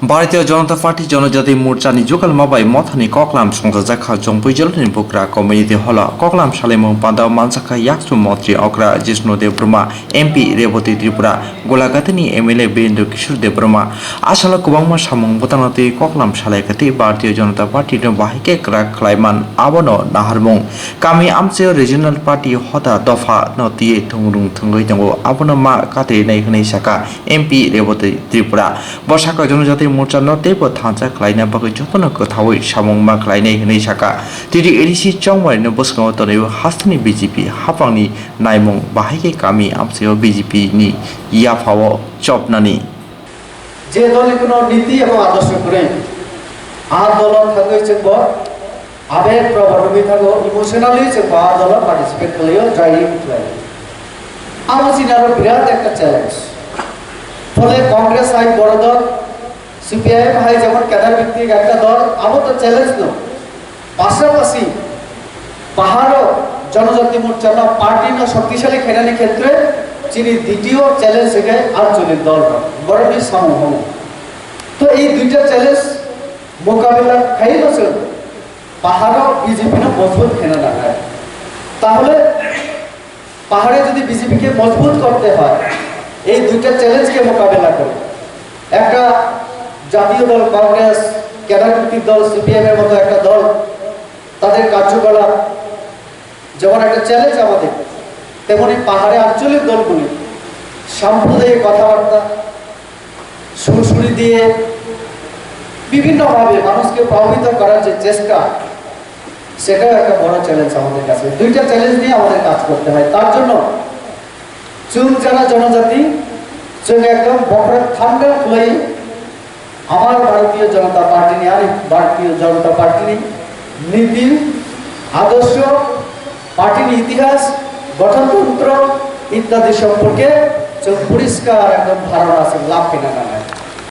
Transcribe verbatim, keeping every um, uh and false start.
Bharatiya Janata Party Janajati Morcha ni jugalma bai mothani koklam songchajak kha Jompuijala ni Bugra Community Hall o. Koklam salaimung panda o manjakha Yakchu Montri Okra Jishnu Debbarma, M P Rebati Tripura, Golagati ni M L A Birendra Kishore Debbarma. Asalo kwbangma samung bwtangno twi koklam salai kha tei Bharatiya Janata Party no bahai khe kwrak khlai man abono naharmung. Kami amchaio regional party hoda dopha no twiwi thwngrwng thwngwi tongo, abono ma katrinai hwnwi sakha M P Rebati Tripura. Bo sakha Janajati Morcha no teibo thansa khlaina bagwi jotono kwthaui samung ma khlainai hwnwi sakha. T D A D C chongmani no bwskango tonwi hasteni B J P haphangni naimung bahai khe kami amchaio B J P ni yaphao chopnani. Je dol ni kuno niti ebong adorsho kwrwi, a dolo thangwi chwngbo abeg probon wngwi thango, emotionally chwngbo a dolo participate khlaio, joining khlaio. Amo chini aro birat ekta challenge. Phole Congress hai boro dol, C P I M hai jemon kedar bhittik ekta dol, abo to challenge no. পাশাপাশি পাহাড়ো জনজাতি মোর্চানো পার্টিনো শক্তিশালী খেলানি ক্ষেত্রে চিনি দ্বিতীয় চ্যালেঞ্জ থেকে আঞ্চলিক দল বড় সামু হমু। তো এই দুইটা চ্যালেঞ্জ মোকাবিলা খাইল পাহাড়ো বিজেপি না মজবুত খেলা না হয়, তাহলে পাহাড়ে যদি বিজেপিকে মজবুত করতে হয়, এই দুইটা চ্যালেঞ্জকে মোকাবেলা করে একটা জাতীয় দল কংগ্রেস, ক্যাডার ভিত্তিক দল সিপিএম এর মতো একটা দল, তাদের কার্যকলাপ যেমন একটা চ্যালেঞ্জ আমাদের, তেমনি পাহাড়ে আঞ্চলিক দলগুলি সাম্প্রদায়িক কথাবার্তা, সুরসুরি দিয়ে বিভিন্নভাবে মানুষকে প্রভাবিত করার যে চেষ্টা, সেটাও একটা বড় চ্যালেঞ্জ আমাদের কাছে। দুইটা চ্যালেঞ্জ নিয়ে আমাদের কাজ করতে হয়। তার জন্য চুল যারা জনজাতি, চুল একদম বকরা ঠান্ডা হলেই আমার ভারতীয় জনতা পার্টি নিয়ে, আমি ভারতীয় জনতা পার্টি নিয়ে নীতি, আদর্শ, পার্টির ইতিহাস, গঠনতন্ত্র ইত্যাদি সম্পর্কে চোখ পরিষ্কার একদম ধারণা আছে, লাভ কিনা না নাই।